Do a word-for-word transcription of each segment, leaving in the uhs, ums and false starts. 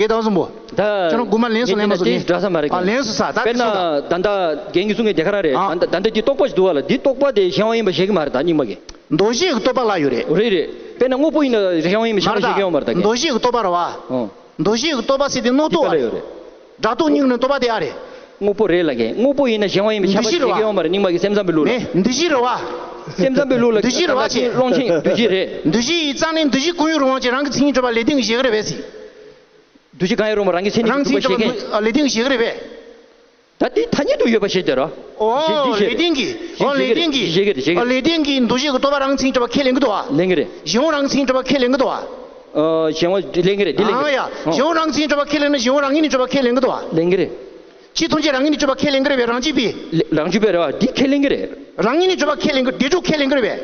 དགེ་ལྡན་སོང་པོ། ད་ཁྱོད་རང་དགུ་མ་ལན་སོང་ལན་མ་སོང་། དེ་འདྲ་ས་མ་རེད། ཨ་ལན་སོང་ས། ད་དཔེར་ན་ད་ལྟ་རྒན་གྱིས་གསུང་མཁན་དེ་ག་རང་རེད། ཨ་ད་ལྟ་ད་ལྟ་འདི་རྟོག་པ་ཞིག་འདུག་བ་ལ། འདི་རྟོག་པ་དེ་གཞན་དབང་ཡིན་པ་བཤད་ཀྱི་མ་རེད། ད་རྙིང་མ་གིས། མདོ་བཞི་གི་རྟོག་པ་ལ་ཡོད་རེད། རེད་རེད། དཔེར་ན་དངོས་པོ་ཡིན་ན་གཞན་དབང་ཡིན་པ་བཤད་ཀྱི་མ་རེད། ད་གིན་མདོ་བཞི་གི་རྟོག་པ་རེད་བ། ཨོ། མདོ་བཞི་གི་རྟོག་པ་ཟེར་དེ་རྣོ་རྟོག་པ་རེད། སྒྲ་རྟོག་གཉིས་ནི་རྟོག་པ་དེ་ཨ་རེད། དངོས་པོ་རེད་ལ་རྒན། དངོས་པོ་ཡིན་ན་གཞན་དབང་ཡིན་པ་བཤད་ཀྱི་མ་རེད། རྙིང་མ་གིས་སེམས་ཙམ་པའི་ལུགས་ལ། མེད། འདུ་བྱེད་རེད་བ། སེམས་ཙམ་པའི་ལུགས་ལ་འདུ་བྱེད་རེད་བ། ཅེས། ཀློང་ཆེན་འདུ་བྱེད་རེད། འདུ་བྱེད་ཡིན་རྩ་ནས་འདུ་བྱེད་ཀུན་ཡོད་རུང་བ་ཅིག་རང་གི་མཚན་ཉིད་གྲུབ་པ་ལས་དོན་གྱི་གཞི་རེད་པས་ཟེར། འདུ་བྱེད་གང་ཡང་རུང་བ་རང་གི་མཚན་ཉིད་རང་གྲུབ་པ་མཚན་ཉིད་གྲུབ་པ་ལས་དོན་གྱི་གཞི་རེད་པས། ད་དེ་ཐ་སྙད་དུ་ཡོད་པ་ཞིག་དེ་རོ། ཨོ། ཞིག་ཞིག་ལས་དོན་གྱི། ཨོ་ལས་དོན་གྱི། ཞིག་ཞིག་ཨོ་ལས་དོན་གྱི་འདུ་བྱེད་ཀྱི་རྟོག་པ་རང་མཚན་གྲུབ་པ་ཁས་ལེན་གྱི་འདུག་བ། ལེན་གྱི་རེད། གཞན་དབང་རང་མཚན་གྲུབ་པ་ཁས་ལེན་གྱི་འདུག་བ། ཨོ་གཞན་དབང་ལེན་གྱི་རེད། འདི་ལེན་གྱི་རེད། ཨ་ཡ། གཞན་དབང་རང་མཚན་གྲུབ་པ་ཁས་ལེན་ན་གཞན་དབང་རང་ངོས་ནས་གྲུབ་པ་ཁས་ལེན་གྱི་འདུག་བ། ལེན་གྱི་རེད། ཕྱི་མཐོང་རྗེས་རང་ངོས་ནས་གྲུབ་པ་ཁས་ལེན་གྱི་རེད་པས། རང་རྒྱུད་པས། རང་རྒྱུད་པས་རེད་བ། འདི་ཁས་ལེན་གྱི་རེད། རང་ངོས་ནས་གྲུབ་པ་ཁས་ལེན་གྱི། བདེན་གྲུབ་ཁས་ལེན་གྱི་རེད་པས།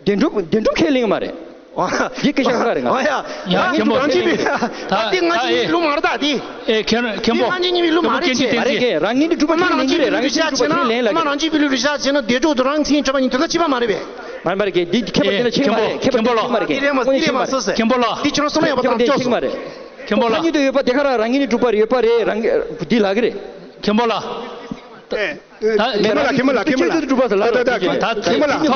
བདེན་གྲུབ་བདེན་གྲུབ་ཁས་ལེན་གྱི་མ་རེད། འདི་སྐད་ཆ་ཁ་རེད། ང་། ཨ་ཡ། ཡ་རང་ངོས་ནས་རང་རྒྱུད་པས། ད་འདི་ང་ཚོ་གཉིས་ལུགས་མ་རེད་ད་འདི། ཨེ་མཁན་མཁན་པོ། འདི་ང་ཚོ་གཉིས་ལུགས་མ་རེད་ཅེས། མ་རེད་རྒན། རང་ངོས་ནས་གྲུབ་པ་ཁས་ལེན་གྱི་རེད། རང་ངོས་ནས་གྲུབ་པ་ཁས་ལེན་ལ། རང་རྒྱུད་པའི་ལུགས་ལ་བཞག་བྱས་ན་དེ་འགྲོ་དུ་རང་མཚན་གྲུབ་པ་ཉིད་དོན་དག་གཅིག་པ་མ་རེད་པས། མ་རེད་མ་རེད་རྒན། འདི་ཁྱད་པར་དེ་ན་ཁྱད་པར་མེད། ཁྱད་པར་དེ་ན་ཁྱད་པར་མེད། ཁྱད་པར་དེ་ན་ཁྱད་པར་མེད། དེ་ཁྱད་པར་མེད། དེ་ཁྱད་པར་མེད། དེ་ཁྱད་པར་མེད། དེ་ཁྱད་པར་མེད། ཁྱད་པར་མེད། ཐ་སྙད་དུ་ཡོད་པ་དེ་ག་རང་རང་ངོས་ནས་གྲུབ་པ་རེད། ཡོད་པ་རེད། རང་འདི་ལབ་ཀྱི་རེད། མཁན་པོ་ལགས། ད་མཁན་པོ་ལགས། མཁན་པོ་ལགས། མཁན་པོ་ལགས། ད་ད་ད་མཁན་པོ་ལགས།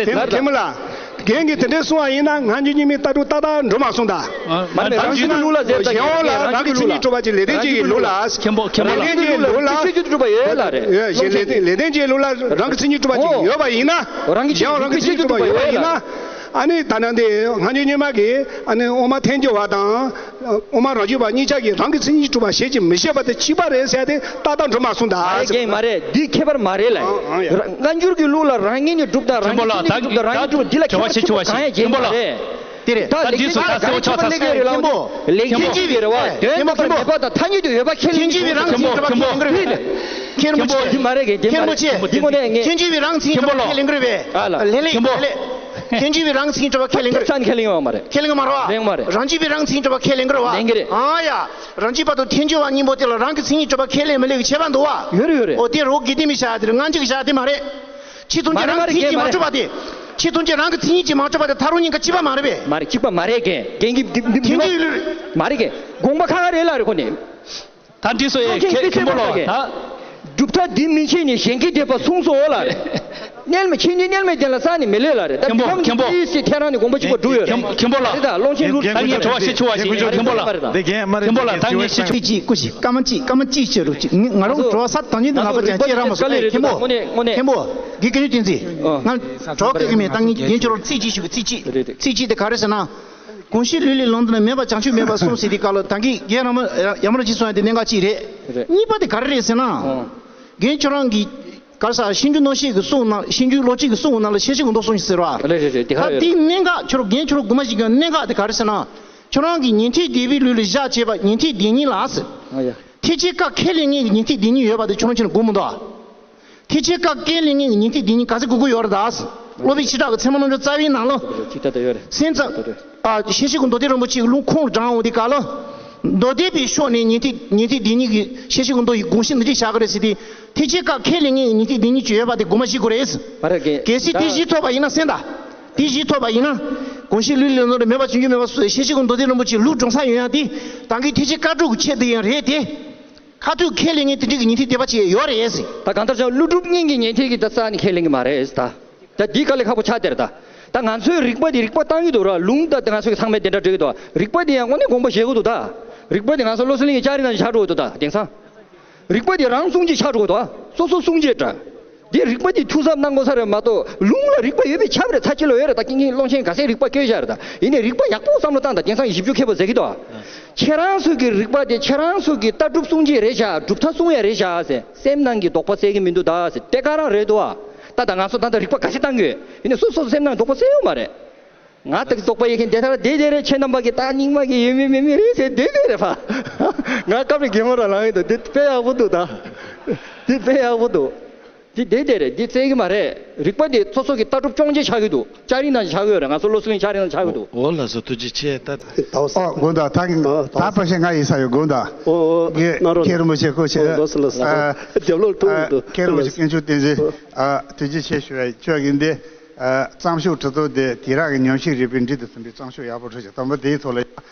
མཁན་པོ་ལགས། རྒན་གྱིས་དེ་འདྲས་གསུང་བ་ཡིན་ན་ང་ཚོ་གཉིས་མི་ལྟ་གྲུབ་ཏག་ཏག་འགྲོ་མ་སོང་ད། མ་ནི་རང་བཞིན་ལུགས་ལ་ཟེར་ད། གཞན་དབང་ལ་རང་གི་མཚན་ཉིད་གྲུབ་པ་ཅིག་ལས་དོན་ཅིག་གི་ལུགས་ལ། མཁན་པོ་མཁན་པོ་ལགས། ལས་དོན་ཅིག་གི་ལུགས་ལ། ལས་དོན་ཅིག་གྲུབ་པ་ཡོད་ལ་རེད། ལས་དོན་ཅིག་གི་ལུགས་ལ་རང་གི་མཚན་ཉིད་གྲུབ་པ་ཅིག་ཡོད་པ་ཡིན་ན། རང་གི་མཚན་ཉིད་གྲུབ་པ་ཡོད་པ་ཡིན་ན། ཨ་ནི་ད་ནང་དེ་སྔ་འགྱུར་རྙིང་མ་གི་ཨ་ནི་དབུ་མ་ཐལ་འགྱུར་བ་དང་དབུ་མ་རང་རྒྱུད་པ་གཉིས་ཆ་གིས་རང་གི་མཚན་ཉིད་གྲུབ་པ་ཞེས་ཀྱི་མི་བཞེད་པ་དེ་གཅིག་པ་རེད་ཟེར་ཏེ་ཏག་ཏག་འགྲོ་མ་སོང་ད། མ་རེད་རྒན། མ་རེད། འདི་ཁྱད་པར་མ་རེད་ལ། ཨང་ཨང་ཡ། སྔ་འགྱུར་གྱི་ལུགས་ལ་རང་ངོས་ནས་གྲུབ་དང་རང་གི་མཚན་ཉིད་ནས་གྲུབ་དང་རང་ངོས་གྲུབ་འདི་ལ་ཁྱད་པར་ཆེན་པོ་གང་ཡང་གང་ཡང་མ་རེད། དེ་རེད། ད་ད་ལེགས་ལྡན་ཚོ་ད་གསལ་པོ་ཆགས་ཚར་སོང་། མཁན་པོ། ལེགས་ལྡན་ཚོ་ཡིན་རེད་བ། དོན་དམ་པར་མེད་པ་དང་ཐ་སྙད་དུ་ཡོད་པ་ཁས་ལེན་གྱི་འདུག་མཁན་པོ་མཁན་པོ། མཁན་པོ་ཆེ། འདི་མ་རེད་རྒན། འདི་མ་རེད། མཁན་པོ་ཆེ། འདི་དངོས་གནས་ངས། མཁན་ཆེན་པོ་ཆེ། རང་མཚན་ཉིད་གྲུབ་པ་ཁས་ལེན་གྱི་རེད་པས། ཨ་ལ། ལེགས་ལེགས་མཁན་པོ། ལེགས་ལེགས། མཁན་ཆེན་པོ་རང་མཚན་ཉིད་གྲུབ་པ་ཁས་ལེན་གྱི་རེད། ཁས་ལེན་གྱི་ཡོད་མ་རེད། ཁས་ལེན་གྱི་མ་རེད་བ། ལེན་མ་རེད། རང་རྒྱུད་པས་རང་མཚན་ཉིད་གྲུབ་པ་ཁས་ལེན་གྱི་རེད་བ། ལེན་གྱི་རེད། ཨ་ཡ། རང་རྒྱུད་པ་དང་ཐལ་འགྱུར་བ་གཉིས་པོ་དེ་ལ་རང་གི་མཚན་ཉིད་གྲུབ་པ་ཁས་ལེན་མི་ལེན་གྱི་ཁྱད་པར་འདུག་བ། ཡོད་རེད་ཡོད་རེད། འོ་དེ་རོ་དགེ་ལྡན་པའི་བཤད་དེ་རེད། སྔ་འགྱུར་གྱི་བཤད་དེ་མ་རེད། ཕྱི་ཐོག་མ་རེད་མ་རེད་རྒན། མ་རེད། ཕྱི་ཐོག་མ་རེད་རྒན། མཁན་པོ་ཆེ། མ་རེད་རྒན། དགོངས་པ་གང་ག་རེད་ཟེར་ན། ཁྱོད་རང་གི་ཉན་ཐོས་དགེ་བའི་ལུགས་ལ་རང་གི་མཚན་ཉིད་ཀྱིས་མ་གྲུབ་པ་དེ་ཐ་རུ་ཉིད་ཀ་གཅིག་པ་མ་རེད་པས། མ་རེད། ཁྱད་པར་མ་རེད་རྒན། རྒན་གྱིས་འདི་འདི་འདི་མ་རེད། མ་རེད་རྒན། དགོངས་པ་གང་ག་རེད་ལ་རེད་ཁོ་ནི། ད་འདི་སོ་ཡེ་མཁན་མཁན་པོ་ལ་ད། གྲུབ་མཐའ་འདི་མི་ཕྱེད་ནས་གཞན་གྱིས་འདེབས་པ་གསུངས་སོ་ལ་རེད། གནས་མེད་ཕྱིན་ཅི་གནས་མེད་དེ་ལ་ས་ནི་མི་ལས་ལ་རེད། ད་མཁན་པོ་མཁན་པོ། འདི་སི་ཐེ་རང་ནི་དགོངས་པ་གཅིག་པ་འགྲུབ་ཡོད་རེད། མཁན་པོ་ལ། རེད་ད་ཀློང་ཆེན་ལུགས། ད་ངས་དྲི་བ་ཞིག་ཞུ་བ་ཞིག་མཁན་པོ་ལ། འདི་རྒན་མ་རེད། མཁན་པོ་ལ་ད་ངས་ཞིག་ཞུ། གཅིག་སྐུ་ཞིག་སྐར་མ་གཅིག་སྐར་མ་གཅིག་བྱེད་རོགས་གཅིག་ང་རང་དྲི་བ་ས་དང་ཉིད་དུ་ང་པ་ཅང་སྐྱེ་ར་མ་སོང་། ཨེ་མཁན་པོ། དངོས་གནས་དངོས་གནས། མཁན་པོ། དགེ་རྒན་ཅན་ཚེ། ང་དྲི་བ་བཀོད་ཀྱི་མེད། ད་ངས་རྒན་ཁྱོད་རང་ཚིག་གཅིག་ཞུ་གི། ཚིག་གཅིག་རེད་རེད། ཚིག་གཅིག་དེ་ག་རེ་ཟེར་ན། དགོངས་གཞི་ལུས་ལས་ལོངས་ཏེ་ནི། མེད་པར་བྱང་ཆུབ་མེད་པར་གསུངས་ཟེར་དུས་སྐབས་ལ་ད་གིན་རྒན་ར་མ་ཡ་མ་ར་ཅིག་གསུངས་ཡ་དེ་གནད་འགག་ཅིག་རེད། རེད། གཉིས་པ་དེ་ག་རེ་རེད་ཟེར་ན། ཨོ། རྒན་ཁྱོད་རང་གིས་ག་རེ་ཟ། ཤེས་འཇུག་སྣོད་བཤད་ཀྱི་གསུང་ནང་། ཤེས་འཇུག་ལོ་གཅིག་གི་གསུང་ནང་ལ་ཤེར་ཕྱིན་གྱི་མདོ་གསུངས་ཤིག་ཟེར་བ། རེད་རེད་རེད། དེ་ག་རེད། ད་དེའི་གནད་འགག་ཁྱོད་རང་རྒན་ཁྱོད་རང་དགོངས་པ་ཞིག་གི་གནད་འགག་དེ་ག་རེ་ཟེར་ན། ཁྱོད་རང་གིས་ཉན་ཐོས་དགེ་བའི་ལུས་ལ་བཞག་བྱས་པ་ཉན་ཐོས་སྡེ་གཉིས་ལ་ཟེར། ཨ་ཡ། ཐེག་ཆེན་བཀའ་ཁས་ལེན་མཁན་གྱི་ཉན་ཐོས་སྡེ་གཉིས་ཡོད་པ་དེ་ཁྱོད་རང་ཁྱོད་རང་དགོངས་མི་འདུག་ཨ། ཐེག་ཆེན་བཀའ་ཁས་ལེན་མཁན་གྱི་ཉན་ཐོས་སྡེ་གཉིས་ག་ཚོད་དགོས་ཀྱི་ཡོད་རེད་ད། སློབ་དཔོན་ཆོས་གྲགས་ཀྱི་ཚད་མ་རྣམ་འགྲེལ་རྩ་བའི་ནང་ལ། ཅིག་ད་ལྟ་ཡོད་རེད། སེམས་ཙམ། ད་ལྟ་རེད། ཨ་ཤེར་ཕྱིན་གྱི་མདོ་སྡེ་རིན་པོ་ཆེའི་ལུང་ཁུངས་དྲངས་འོང་དེ་ག་ལ། མདོ་སྡེ་པའི་ཕྱོགས་ནས་ཉན་ཐོས་ཉན་ཐོས་སྡེ་གཉིས་ཀྱི་ཤེར་ཕྱིན་གྱི་མདོ་ཡི་དགོངས་གཞི་འདི་འདྲ་བཞག་གི་རེད་ཟེར་ཏེ། ཐེག་ཆེན་བཀའ་ཁས་ལེན་མཁན་གྱི་ཉན་ཐོས་སྡེ་གཉིས་ཀྱི་ཡོད་པ་དེ་དགོངས་པ་བཞེས་དགོས་རེད། མ་རེད་རྒན། གལ་སྲིད་ད་དེ་བཞེས་ཐུབ་པ་ཡིན་ན་གསན་ད། དེ་བཞེས་ཐུབ་པ་ཡིན་ན། དགོངས་གཞི་ལུས་ལས་ལོངས་ཏེ་མེད་པར་བྱང་ཆུབ་མེད་པར་གསུངས་ཤེར་ཕྱིན་གྱི་མདོ་སྡེ་རིན་པོ་ཆེའི་ལུང་དྲངས་ས་ཡོང་ཡ་དེ། ད་གིན་ཐེག་ཆེན་བཀའ་སྒྲུབ་ཀྱི་ཆེད་དུ་ཡང་རེད་དེ། ཁ་ཐུག་ཁས་ལེན་མཁན་དེ་འདྲ་གི་ཉན་ཐོས་སྡེ་པ་ཅིག་ཡོད་རེད་ཟེར། ད་གང་ལྟར་ཀྱང་ཀླུ་སྒྲུབ་གཉིས་ཀྱི་ཉན་ཐོས་ཀྱིས་ད་རྩ་ནས་ཁས་ལེན་གྱི་མ་རེད་ད། ད་འདི་དཀའ་ལས་ཁག་པོ་ཆགས་བསྡད་རེད་ད། ད་ང་ཚོའི་རིག་པ་འདི་རིག་པ་བཏང་གི་འདུག་ར། ལུང་ད་ང་ཚོས་ཚང་མས་དེ་འདྲ་འགྲོ་གི་འདུག། རིག་པ་འདི་ཡང་དངོས་གནས་དགོངས་པ་བཞེས་དགོས་འདུག་ད། རིག་པ་འདི་ང་ཚོ་བློ་གསལ་གླིང་གི་ལྕགས་རི་ནང་བཞིན་ཆགས་འགྲོ་གི་འདུག་ད། དེང་སང་རིག་པ་འདི་རང་སྲུང་བྱེད་ཆགས་འགྲོ་གི་འདུག། སོ་སོ་སྲུང་བྱེད་འདྲ། འདི་རིག་པ་འདི་ཐུགས་གཟབ་གནང་དགོས་ས་རེད་མ་གཏོགས། ལུང་ལ་རིག་པ་ཡོད་པས་ཁྱབ་རེད། ཚ་ཁྱི་ལོ་ཡོད་རེད། ད་ཀིང་ཀིང་ཀློང་ཆེན་ག་ཚད་རིག་པ་བཀོད་བཞག་རེད་ད། ཡིན་ནའི་རིག་པ་ཡག་པོ་བསམ་བློ་བཏང་ད། དེང་སང་ཞིབ་འཇུག་མཁས་པོ་ཟེར་གི་འདུག། ཁྱེད་རང་ཚོ་གི་རིག་པ་དེ་ཁྱེད་རང་ཚོ་གི་ལྟ་གྲུབ་སྲུང་བྱེད་རེད་བཞག། གྲུབ་མཐའ་སྲུང་ཡ་རེད་བཞག་ཟེར། སེམས་ནང་གི་དོགས་པ་སེལ་གི་མི་འདུག་ད་ཟེར། དེ་ག་རང་རེད་འདུག་ཨ། ད་ད་ང་ཚོ་ད་ལྟ་རིག་པ་ག་ཚད་བཏང་གི་ཡོད། ཡིན་ནའི་སོ་སོ་སེམས་ནང་དོགས་པ་སེལ་ཡོད་མ་རེད། ང་ད་གི་དོགས་པ་ཡོད་མཁན་དེ་ལྟར་བསྡད་བསྡད་རེད། ཁྱེད་རྣམ་པ་གི་ད་རྙིང་མ་གི་ཡོད་མིན་མེད་མིན་རེད་ཟེར་བསྡད་བསྡད་རེད་ཕ། ང་སྐབས་རེ་གད་མོ་རང་ལངས་ཡོད་འདུག། འདི་དཔེ་ཡག་པོ་འདུག་ད། འདི་དཔེ་ཡག་པོ་འདུག། འདི་བསྡད་བསྡད་རེད། འདི་བཙལ་གི་མ་རེད། རིག་པ་འདི་སོ་སོ་གི་ལྟ་གྲུབ་སྐྱོང་བྱེད་ཆགས་ཀྱི་འདུག། ལྕགས་རི་ནང་བཞིན་ཆགས་ཀྱི་ཡོད་རེད། ང་ཚོ་བློ་གསལ་གླིང་ལྕགས་རི་ནང་ཆགས་ཀྱི་འདུག། འོ་ལགས་སོ། ཐུགས་རྗེ་ཆེ། ད། ཨོ་དགོངས་དག། ད་ད་ཕལ་ཆེར་ང་ཡིན་ས་ཡོད། དགོངས་དག། ཨོ་ཨོ། གནང་རོགས་གནང་། མཁན་རིན་པོ་ཆེ་སྐུ་མཁྱེན། ཨོ་ལགས་སོ་ལགས་སོ། ཨ་རྒྱབ་ལོགས་ཐུག་འདུག། མཁན་རིན་པོ་ཆེ་དཀོན་མཆོག་བསྟན་འཛིན། ཨ་ཐུགས་རྗེ་ཆེ་ཞུ་ཡ་ཁྱོད་ཀྱིས་འདི། ཨ་བརྩམས་ཆོས་ཁྲི་ཚོ་དེ་དུས་རབས་ཀྱི་ཉམས་ཞིབ་རིག་པའི་འགྲན་དུ་ཚུད་པའི་བརྩམས་ཆོས་ཡག་པོ་འཁྲབ་ཤག། དང་པོ་དེའི་ཐོག་ལ།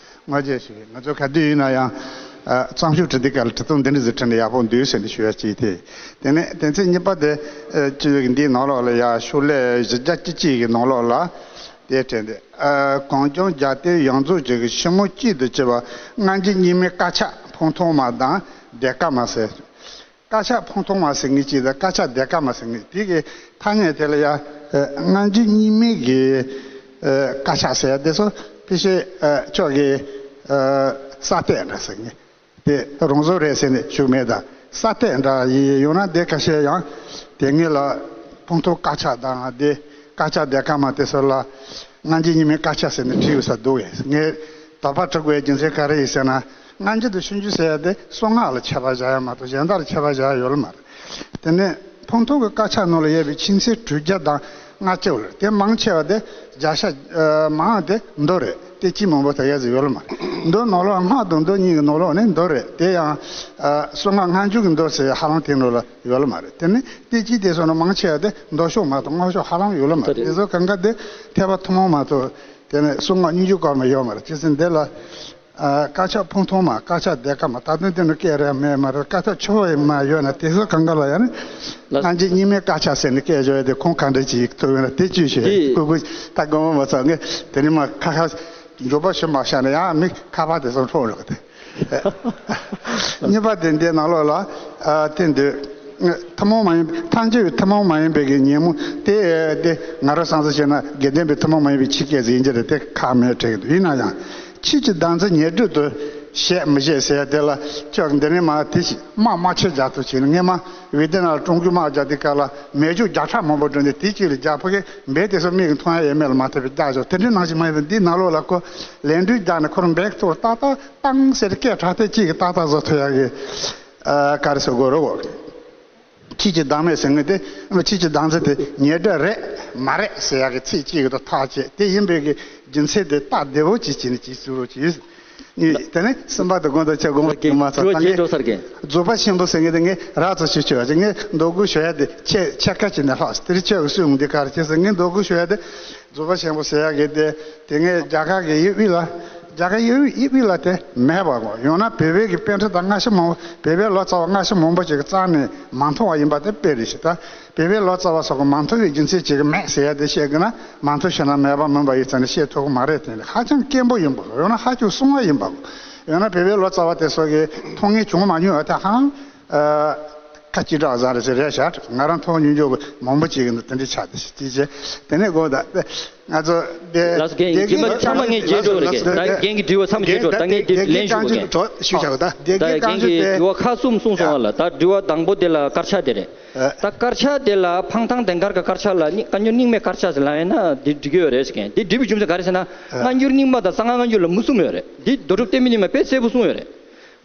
ང་རྒྱལ་ཞིག་ང་ཚོ་ག་དུས་ཡིན་ན་ཡང་། ཨ། རྩོམ་ཤོག་བྲིས་དུས་སྐབས་ལ་བྲིས་ཐུང་འདི་འདྲ་ཟིག་བྲིས་ན་ཡག་པོ་འདུག་ཟེར་ནས་ཞུ་ཡ་གཅིག་དེ། དེ་ནས་དོན་ཚན་གཉིས་པ་དེ། ཨ། སྤྱི་ཡོངས་འདིའི་ནང་ལོགས་ལ་ཡང་ཤོག་ལྷེ་བཞི་བརྒྱ་བཅུ་གཅིག་གི་ནང་ལོགས་ལ་དེ་བྲིས་འདུག་ཨ། གངས་ལྗོངས་རྒྱལ་བསྟན་ཡོངས་རྫོགས་ཀྱི་ཞི་མོལ་གཅིག་ཏུ་གྱུར་པ་སྔ་འགྱུར་རྙིང་མའི་དཀར་ཆག་འཕང་ཐང་མ་དང་ལྡན་དཀར་མ་ཟེར། དཀར་ཆག་འཕང་ཐང་མ་ཟེར་མཁན་གཅིག་དང་དཀར་ཆག་ལྡན་དཀར་མ་ཟེར་མཁན་དེ་གི་ཐ་སྙད་དེ་ལ་ཡང་། ཨ། སྔ་འགྱུར་རྙིང་མའི་གི། ཨ། དཀར་ཆག་ཟེར་ཡ་དེ་ཚོ་ཕལ་ཆེར། ཨ། ཁྱོད་ཀྱི། ཨ། གསར་གཏོད་འདྲ་ཟེར་མཁན་དེ་རང་བཟོ་རེད་ཟེར་ནས་ཞུ་མེད་ད། གསར་གཏོད་འདྲ་ཡིན་ཡང་ན་དེ་ཁ་ཤས་ཡང་དེ་སྔོན་ལ་འཕང་ཐང་དཀར་ཆག་དང་དེ་དཀར་ཆག་ལྡན་དཀར་མ་དེ་ཚོ་ལ་སྔ་འགྱུར་རྙིང་མའི་དཀར་ཆག་ཟེར་ནས་བྲིས་ཡོད་ས་འདུག་གས། ངས་དོགས་པ་འཁྲུག་དགོས་རྒྱུ་མཚན་ག་རེ་ཡིན་ཟེར་ན། སྔ་འགྱུར་དང་ཕྱི་འགྱུར་ཟེར་ཡ་དེ་གསང་སྔགས་ལ་ཁྱད་པར་བཞག་ཡ་མ་གཏོགས་གཞན་དག་ལ་ཁྱད་པར་བཞག་ཡ་ཡོད་ལ་མ་རེད། དེ་ནས་འཕང་ཐང་གི་དཀར་ཆག་ནང་ལ་ཡོད་པའི་ཆོས་ཚན་དྲུག་བརྒྱ་དང་ལྔ་བཅུ་ལ་དེ་མང་ཆེ་བ་དེ་བརྒྱ་ཆ། ཨ། མང་བ་དེ་མདོ་རེད། དེ་གཅིག་མང་པོ་དེ་ཡ་ཟིག་ཡོད་ལ་མ་རེད། མདོ་ནང་ལོགས་སྔགས་དང་མདོ་གཉིས་ཀྱི་ནང་ལོགས་ནས་མདོ་རེད། དེ་ཡང་། ཨ། གསང་སྔགས་སྔ་འགྱུར་གྱི་མདོ་ཟེར་ཧ་ལམ་དེ་ནང་ལ་ཡོད་ལ་མ་རེད། དེ་ནི་དེ་གཅིག་དེ་སོང་ན་མང་ཆེ་བ་དེ་མདོ་ཕྱོགས་མ་གཏོགས་སྔགས་ཕྱོགས་ཧ་ལམ་ཡོད་ལ་མ་རེད། དེ་ཚོ་གང་ག་དེ་ཐེག་པ་ཐུན་མོང་མ་གཏོགས་དེ་ནས་གསང་སྔགས་སྙན་བརྒྱུད་སྐོར་མ་ཡོད་མ་རེད། བྱས་ཙང་འདི་ལ། ཨ། དཀར་ཆག་འཕང་ཐང་མ། དཀར་ཆག་ལྡན་དཀར་མ། ད་དུང་དེ་ནི་སྐད་རེ་མེད་མ་རེད། དཀར་ཆག་ཆུ་བོ་ཡིན་མ་ཡོད་ན་དེ་ཚོ་གང་ག་ལ་ཡང་ནི་ལ། སྔ་འགྱུར་རྙིང་མའི་དཀར་ཆག་ཟེར་ནས་སྐད་བརྗོད་ཡ་དེ་ཁུངས་ག་འདྲ་ཅིག་ཐུབ་ཡོད་ན་དེ་བཅོས་བྱས། དེ་ཀུ་ཀུ་ད་དགོངས་པ་མ་ཚོམ། ངས་དེ་ནི་མ་ཁ་ཁ་མགྱོགས་པོ་ཞིག་མ་བཤད་ན་ཡང་མི་ཁ་པར་དེ་ཚོ་འཕྲོག་འགྲོ་གི་དེ། གཉིས་པ་དེ་འདི་ནང་ལོགས་ལ། ཨ། དེ་འདོད། ཐུན་མོང་མ་ཡིན། ཐལ་འགྱུར་ཐུན་མོང་མ་ཡིན་པའི་གི་ཉོན་མོངས་དེ་དེ་ང་རང་བསམ་ཚུལ་བྱས་ན་དགེ་ལྡན་པའི་ཐུན་མོང་མ་ཡིན་པའི་ཆོས་སྐད་ཟིག་ཡིན་གྱི་རེད། དེ་ཁག་མེད་དྲན་གྱི་འདུག་ཡིན་ན་ཡང་ཆོས་ཀྱི་བདག་འཛིན་ཉེར་སྒྲིབ་ཏུ་བཤད་མི་བཤད་ཟེར་ཡ་དེ་ལ་ཁྱོད་འདི་ནས་མ་དེ་ཞིག་དམག་དམག་ཆེན་རྒྱག་ཐུབ་བྱས་ནས། སྔོན་མ་ཝེ་ཏི་ནམ་ལ་ཀྲུང་གོས་དམག་རྒྱག་དུས་སྐབས་ལ་མེ་སྒྱོགས་བརྒྱ་ཕྲག་མང་པོ་བསྒྲོན་ཏེ་དེ་གཅིག་ལ་རྒྱག་ཕོ་གས་འབད་དེ་ཚོ་མིག་གིས་མཐོང་ཡ་ཡོད་མེད་ལ་མ་ལྟོས་པའི་རྒྱག་ཆོག་དེ་འདྲའི་ནང་བཞིན་མ་ཡིན་པར་འདིའི་ནང་ལོགས་ལ་ཁོ་ལན་གྲུ་རྒྱག་ནས་ཁོ་རང་འབད་ཐུབ་པར་ཏག་ཏག་བཏང་ཟེར་སྐད་གྲགས་ཏེ་གཅིག་གིས་ཏག་ཏག་བཟོ་ཐུབ་ཡག་གི། ཨ། ག་རེ་ཟེར་དགོས་རེད་གོ། ཆོས་ཀྱི་བདག་མེད་ཟེར་མཁན་དེ། ཆོས་ཀྱི་བདག་འཛིན་དེ་ཉེར་སྒྲིབ་རེད་མ་རེད་ཟེར་ཡག་གི་ཚིག་གཅིག་གིས་ཐག་བཅད། དེ་ཡིན་པའི་གི་རྒྱུ་མཚན་དེ་སྟབས་བདེ་བོ་ཅིག་བྱས་ནས་ཅིག་གསུང་རོགས་གྱིས། གཉིས། དེ་ནས་གསུམ་པ་དང་དགོངས་དག་ཆེ་དགོངས་པ་ཀྱི་མ་ཚོ་ད་ངས་རྫོགས་པ་ཆེན་པོ་ཟེར་མཁན་དེ་ངས་རགས་ཙམ་ཞུ་ཆོག་ཅིག་ངས་འདོད་དགུ་ཞུ་ཡ་དེ་ཆེ་ཆེ་ཁ་ཅིག་ནས་ལྷག་དེ་རིང་ཆེ་བའི་སུས་འོང་འདི་ག་རེ་བྱས་ཟེར། ངས་འདོད་དགུ་ཞུ་ཡ་དེ། རྫོགས་པ་ཆེན་པོ་ཟེར་ཡག་གི་དེ། དེ་ངས་རྒྱ་གར་གྱི་ཡུལ་དབུས་ལ། རྒྱ་གར་ཡུལ་དབུས་ལ་དེ་མེད་པ་གོ། ཡང་ན་བོད་པའི་གི་པཎ་གྲུབ་དང་སྔ་ཕྱི་མང་པོ། བོད་པའི་ལོ་ཙཱ་བ་སྔ་ཕྱི་མང་པོ་ཅིག་གིས་རྩ་ནས་མ་མཐོང་བ་ཡིན་པ་དེ་དཔེ་རེད་ཤག་ད་བོད་པའི་ལོ་ཙཱ་བ་སོགས་ཀྱིས་མ་མཐོང་བའི་རྒྱུ་མཚན་ཅིག་གིས་མེད་ཟེར་ཡ་དེ་བཤད་དགོས་ན། མ་མཐོང་ཞེ་ན་མེད་པ་མིན་པ་ཡིན་ཙང་ནས་བཤད་ཐུབ་ཀྱི་མ་རེད། དེ་ནི་ཧ་ཅང་དཀོན་པོ་ཡིན་པ་གོ། ཡང་ན་ཧ་ཅང་གསང་བ་ཡིན་པ་གོ། ཡང་ན་བོད་པའི་ལོ་ཙཱ་བ་དེ་ཚོ་གིས་མཐོང་མཁན་བྱུང་མ་མྱོང་བ་དེ་ཧ་ཅང་། ཨ། ཁ་ཅིག་དྲག་བཟང་རེད་ཟེར་རེད་ཤག་ང་རང་མཐོང་མྱོང་རྒྱུ་མང་པོ་ཅིག་གི་འདུག་དེ་འདྲའི་ཆགས་ཏེ་ཅི་བྱེད། དེ་ནས་དགོངས་དག་ང་ཚོ་དེ། ལགས་སོ། རྒན་རྒན་རྒན་པ་ཚང་མ་ངས་བརྗེད་འགྲོ་རེད། ད་རྒན་གྱི་དྲི་བ་མཚམས་བརྗེད་འགྲོ་རེད། ད་ངས་དེ་ལན་ཞུ་དགོས། རྒན། ཞུ་བྱ་བ་ད། ད་རྒན་གྱིས་དྲི་བ་ཁག་གསུམ་གསུངས་སོང་བ་ལ། ད་དྲི་བ་དང་པོ་དེ་ལ་དཀར་ཆག་དེ་རེད། ད་དཀར་ཆག་དེ་ལ་འཕང་ཐང་ལྡན་དཀར་གྱི་དཀར་ཆག་ལ་སྔ་འགྱུར་རྙིང་མའི་དཀར་ཆག་ཟེར་ལབ་ཡིན་ན་དེ་འགྲིག་གི་ཡོད་རེད་ཟེར། རྒན་དེ་འགྲིག་པའི་རྒྱུ་མཚན་ག་རེ་ཟེར་ན། སྔ་འགྱུར་རྙིང་མ་དང་གསང་སྔགས་སྔ་འགྱུར་ལ་མུ་གསུམ་ཡོད་རེད། འདི་རྡོ་གྲུབ་བསྟན་པའི་ཉི་མ་དཔེ་གསལ་པོ་གསུངས་ཡོད་རེད།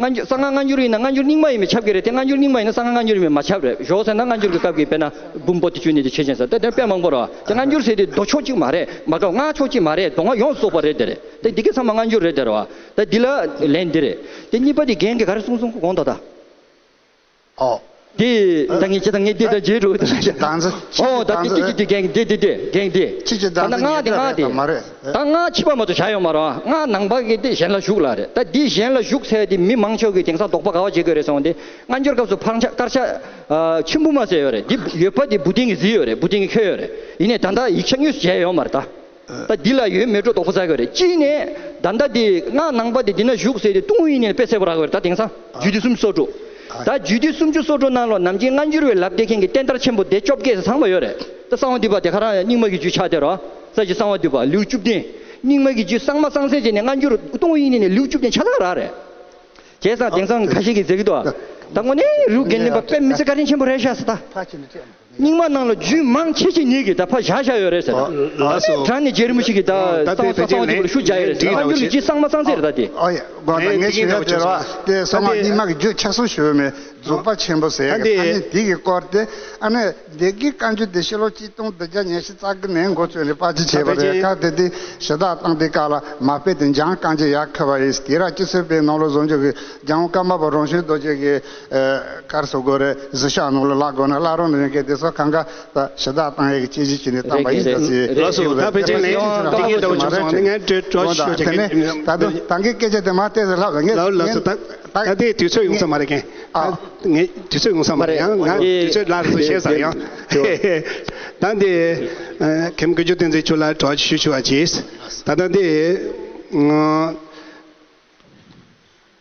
སྔ་འགྱུར། གསང་སྔགས་སྔ་འགྱུར་ཡིན་ན་སྔ་འགྱུར་རྙིང་མ་ཡིན་པས་ཁྱབ་ཀྱི་རེད་དེ། སྔ་འགྱུར་རྙིང་མ་ཡིན་ན་གསང་སྔགས་སྔ་འགྱུར་ཡིན་པས་མ་ཁྱབ་རེད། ཞོག་ཟེར་ན་སྔ་འགྱུར་གྱི་སྐབས་ཀྱི་དཔེར་ན་འབུམ་པོ་ཏི་བཅུ་གཉིས་དེ་ཆོས་ཅན་ཟེར་དེ་དེ་དཔེ་མང་པོ་རེད་བ། དེ་སྔ་འགྱུར་ཟེར་དེ་མདོ་ཕྱོགས་གཅིག་མ་རེད། མ་གཏོགས་སྔགས་ཕྱོགས་གཅིག་མ་རེད། མདོ་སྔགས་ཡོངས་སུ་རྫོགས་པ་རེད། དེ་རེད། དེ་འདི་གའི་ཚང་མ་སྔ་འགྱུར་རེད་དེ་རེད་བ། ད་འདི་ལ་ལན་འདི་རེད། དེ་གཉིས་པ་དེ་རྒན་གྱིས་ག་རེ་གསུངས་སོང་དགོངས་དག་ད། ཨོ། དེ་ད་ངས་ཅི་ད་ངས་དེ་ད་བརྗེད་འགྲོ་གི་འདུག་ད་ཨོ་ད་དེ་དེ་དེ་དེ་རྒན་དེ་དེ་དེ་རྒན་དེ། ད་ད་སྔགས་དེ་སྔགས་དེ། མ་རེད། ད་སྔགས་ཕྱི་པ་མ་གཏོགས་བྱ་ཡོད་མ་རེད། སྔགས་ནང་པ་གི་དེ་གཞན་ལ་ཞུགས་ལ་རེད། ད་དེ་གཞན་ལ་ཞུགས་ཟེར་དེ་མི་མང་ཆེ་བ་གིས་དེང་སང་དོགས་པ་ག་བ་བྱེད་དགོས་རེད་ཟེར་བ་དེ། སྔ་འགྱུར་སྐབས་སུ་འཕང་ཆག་དཀར་ཆག་ཆུན་པོ་མ་ཟེར་ཡོད་རེད། དེ་ཡོད་པ་དེ་བུ་སྟོན་གྱིས་གཟིགས་ཡོད་རེད། བུ་སྟོན་གྱིས་འཁྱོལ་ཡོད་རེད། ཡིན་ནའི་ད་ལྟ་ཡིག་ཆ་དངོས་སུ་མཇལ་ཡོད་མ་རེད་ད། ད་འདི་ལ་ཡོད་མེད་འགྲོ་དོགས་པ་ཟ་གི་རེད། གཅིག་ནས་ད་ལྟ་འདི་སྔགས་ནང་པ་འདི་འདི་ན་བཞུགས་ཟེར་ཏེ་ཏུང་ཧུའེ་ནས་དཔེ་གསལ་པོ་རག་གི་རེད། ད་དེང་སང་རྒྱུད་སྡེ་སུམ་ཅུ་སོ་དྲུག་ད་རྒྱུད་སྡེ་སུམ་ཅུ་སོ་དྲུག་ནང་ལོགས་ནམ་རྒྱུན་སྔ་འགྱུར་བའི་ལབ་བསྡད་མཁན་གྱི་བསྟན་དར་ཆེན་པོ་སྡེ་བཅོ་བརྒྱད་ཟེར་ཚང་མ་ཡོད་རེད། ད་གསང་བ་འདུས་པ་དེ་ག་རང་ཡང་རྙིང་མ་གི་རྒྱུད་ཆགས་བསྡད་རོ། ས་བཅུ་གསང་བ་འདུས་པ་ལེའུ་བཅུ་བདུན། རྙིང་མ་གི་རྒྱུད་གཙང་མ་གཙང་སེལ་བྱས་ནས་སྔ་འགྱུར་ཏུང་ཧུའེ་ནས་ལེའུ་བཅུ་བདུན་ཆ་ཚང་རག་རེད། བྱས་ཙང་དེང་སང་ཁ་ཤས་ཀྱིས་ཟེར་གྱི་འདུག་ད་དངོས་གནས་རིགས་རྒན་གླིང་པ་དཔེ་མི་ཚེ་བཀའ་དྲིན་ཆེན་པོ་རེད་ཤག་ཟེར་ད། རྙིང་མ་ནང་ལ་རྒྱུད་མང་ཆེ་ཆེ་ཉིད་ཀྱིས་ད་ཕར་བཞག་བཞག་ཡོད་རེད་ཟེར། ཨོ། ལགས་སོ། དྲང་ནས་རྗེ་རིན་པོ་ཆེ་གིས་ད་ད་གསང་བ་དེ་གསང་བ་འདུས་པ་ལ་ཤུགས་རྒྱག་ཡོད་རེད་ཟེར། སྔ་འགྱུར་གྱི་རྒྱུད་གཙང་མ་གཙང་སེལ་རེད་ད་དེ། ཨོ་ཡ། དགོངས་དག་ངས་ཞུ་ཡ་དེ་རེད་བ། དེ་གསང་སྔགས་རྙིང་མ་གི་རྒྱུད་ཆགས་སོང་ཞུ་བ་མེད། རྫོགས་པ་ཆེན་པོ་ཟེར་ཡ་གི་ཐ་སྙད་དེ་གི་སྐོར་དེ། ཨ་ནི་སྡེ་དགེ་བཀའ་འགྱུར་དེ་ཕྱི་ལོ་གཅིག་སྟོང་བདུན་བརྒྱ་ཉི་ཤུ་རྩ་དགུ་ནས་འགོ་བཙུགས་ནས་དཔར་བརྗོད་བྱས་པ་རེད། སྐབས་དེ་དུས་ཞུ་དག་བཏང་དུས་སྐབས་ལ་མ་དཔེ་དེ་འཇང་དཀར་མཇུག་ཡར་ཁུ་བ་ཡིས་དེ་ར་སྤྱི་སྲོལ་པའི་ནང་ལོགས་བཟོ་རྒྱུ་གི་རྒྱལ་དབང་ཀརྨ་པ་རང་བྱུང་རྡོ་རྗེ་གི། ཨ། ག་རེ་ཟེར་དགོས་རེད། གཟི་ཤོག་ནང་ལ་བཀླག་དགོས་ན་བཀླག་རོགས་གནང་། དེ་ སོ་གང་ག་ད་ཞུ་དག་བཏང་ཡས་ཀྱི་དཔྱད་གཞི་བྱས་ནས་བཏང་པ་ཡིན་ཟེར་ཞེས། ལགས་སོ། ད་ཕལ་ཆེར་ལན་འདི་གའི་འདྲ་བོ་བྱུང་སོང་། ངས་འགྲོ་འགྲོ་ཞུ་ཞུ་དེ་ནས་ད་དུང་ད་གིན་སྐད་ཆ་དེ་མ་བལྟས་ཟེར་ལྷག་ལ་ངས། ལགས་ལགས་སོ། ད་ད་དེ་དུས་ཚོད་ཡོང་ས་མ་རེད་ཀན། ཨ། ངས་དུས་ཚོད་ཡོང་ས་མ་རེད། ཡང་ང་དུས་ཚོད་ལ་རེ་བཤད་ས་ཡང་། ད་འདི་ཁེམ་དགེ་བཅུ་བསྟན་འཛིན་ཆོས་ལ་གྲོགས་ཞུ་ཞུ་བ་གྱིས། ད་ད་འདི།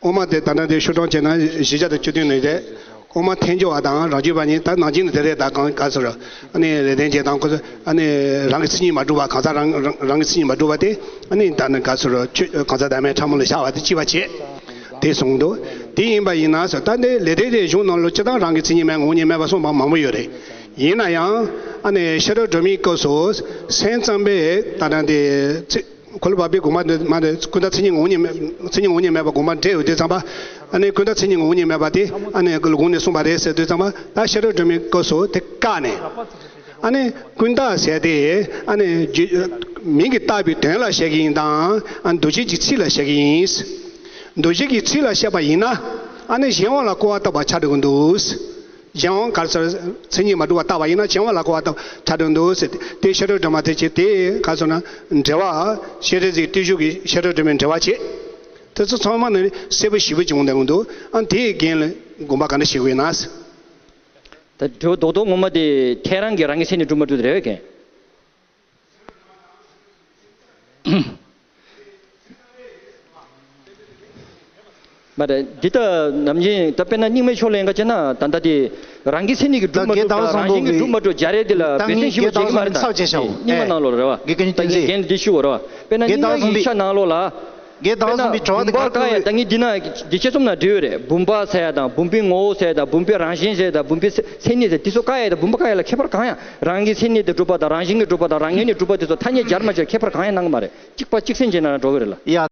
དབུ་མ་དེ་ད་ལྟ་དེ་ཤོག་གྲངས་བྱས་ན་བཞི་བརྒྱ་དང་བཅུ་བདུན་ནས་རེད། དབུ་མ་ཐལ་འགྱུར་བ་དང་རང་རྒྱུད་པ་གཉིས། ད་ནང་བཞིན་དེ་རེད། ད་གང་ག་ཚོད་རེད། ཨ་ནི་ལེགས་ལྡན་འབྱེད་དང་ཁོ་ཚོ་ཨ་ནི་རང་གི་མཚན་ཉིད་མ་གྲུབ་པ། གང་ཟག་རང་རང་རང་གི་མཚན་ཉིད་མ་གྲུབ་པ་དེ་ཨ་ནི་ད་ནི་ག་ཚོད་རེད། ཆོས་གང་ཟག་བདག་མེད་ཕྲ་མོ་ལ་བཞག་པ་དེ་གཅིག་པ་བྱེད། དེ་གསུངས་འདུག་དེ་ཡིན་པ་ཡིན་ན་ཟེར། ད་ནི་ལེགས་ལྡན་འབྱེད་གཞུང་ནང་ལ་སྤྱིར་བཏང་རང་གི་མཚན་ཉིད་མེད་ངོ་བོ་ཉིད་མེད་པ་གསུངས་པ་མང་པོ་ཡོད་རེད། ཡིན་ན་ཡང་ཨ་ནི་ཤེས་རབ་སྒྲོན་མེའི་སྐབས་སུ་སེམས་ཙམ་པས་ད་ལྟ་འདི་ཚེ། འཁོར་ལོ་བར་པའི་དགོངས་པ་འདི་མ་འདི་ཀུན་བརྟགས་མཚན་ཉིད་ངོ་བོ་ཉིད་མེད། མཚན་ཉིད་ངོ་བོ་ཉིད་མེད་པ་དགོངས་པ་འགྲེལ་ཡོད་དུས་ཙམ་པ། ཨ་ནི་ཀུན་བརྟགས་མཚན་ཉིད་ངོ་བོ་ཉིད་མེད་པ་དེ་ཨ་ནི་གོང་ནས་གསུངས་པ་རེད་ཟེར་དུས་ཙམ་པ། ད་ཤེས་རབ་སྒྲོན་མེའི་སྐབས་སུ་དེ་བཀག་ནས། ཨ་ནི་ཀུན་བརྟགས་ཟེར་དེ་ཨ་ནི་རྒྱུ་མིང་གིས་བཏགས་པའི་དོན་ལ་བཤད་ཀྱི་ཡིན་དང་། ཨ་འདུ་བྱེད་ཀྱི་ཚིག་ལ་བཤད་ཀྱི་ཡིན། འདུ་བྱེད་ཀྱི་ཚིག་ལ་བཤད་པ་ཡིན་ན། ཨ་ནི་གཞན་དབང་ལ་སྐུར་བ་བཏབ་པ་ཆགས་འགྲོ་གི་འདུག་གཞན་དབང་ག་རེ་ཟེར། མཚན་ཉིད་མ་གྲུབ་པ་བཏགས་པ་ཡིན་ན་གཞན་དབང་ལ་སྐུར་བ་བཏབ་ཆགས་འགྲོ་འདུག་ཟེར་ཏེ། དེ་ཤེས་རབ་སྒྲོན་མ་དེ་བྱས་ཏེ་ག་རེ་ཟེར་ན་འགྲེལ་པ། ཤེས་རབ་ཟིག་བརྟུལ་ཞུགས་ཀྱི་ཤེས་རབ་སྒྲོན་མའི་འགྲེལ་པ་བྱས། དེ་ཚོ་ཚང་མ་ནི་གསལ་པོ་ཞེ་པོ་ཅིག་འོང་བསྡད་ཀྱི་འདུག་ཨ་དེའི་རྒན་ལ་དགོངས་པ་ག་འདྲ་བཞེས་དགོས་ན། ད་འགྲེལ་པ་རྡོག་རྡོག་ངོ་མ་དེ་ཐལ་རང་གི་རང་གི་སེམས་ནི་གྲུབ་མ་གྲུབ་དེ་རེད་བས་རྒན། མ་རེད། འདི་ལྟ་ནམ་རྒྱུན་ད་དཔེར་ན་རྙིང་མའི་ཕྱོགས་ལ་ཡིན་ག་བྱས་ན་ད་ལྟ་དེ་རང་གི་མཚན་ཉིད་ཀྱིས་གྲུབ་མ་གྲུབ་དང་རང་བཞིན་གྱིས་གྲུབ་མ་གྲུབ་སྦྱར་ཡས་དེ་ལ་འབད་བརྩོན་ཞིབ་པོ་བྱེད་ཀྱི་མ་རེད་ད། རྙིང་མ་ནང་ལོགས་རེད་བ། ད་རྒན་འདི་ཞུ་བ་རེད་བ། དཔེར་ན་རྙིང་མ་གི་ཡིག་ཆ་ནང་ལོགས་ལ། དཔེར་ན་བུམ་པ་བཀག་ཡས་ད་ངས་འདི་ན་འདི་དཔྱད་རྩོམ་ནང་བྲིས་ཡོད་རེད། བུམ་པ་ཟེར་ཡ་དང་བུམ་པའི་ངོ་བོ་ཟེར་ཡ་དང་བུམ་པའི་རང་བཞིན་ཟེར་ཡ་དང་བུམ་པའི་མཚན་ཉིད་ཟེར་དེ་ཚོ་བཀག་ཡས་དང་བུམ་པ་བཀག་ཡས་ལ་ཁྱད་པར་གང་ཡང་། རང་གི་མཚན་ཉིད་དེ་གྲུབ་པ་དང་རང་བཞིན་གྱིས་གྲུབ་པ་དང་རང་ངོས་ནས་གྲུབ་པ་དེ་ཚོ་ཐ་སྙད་སྦྱར་མ་སྦྱར་ཁྱད་པར་གང་ཡང་གནང་གི་མ་རེད། གཅིག་པ་གཅིག་སེམས་བྱས་ན་འགྲོ་གི་རེད་ལ། ཡ་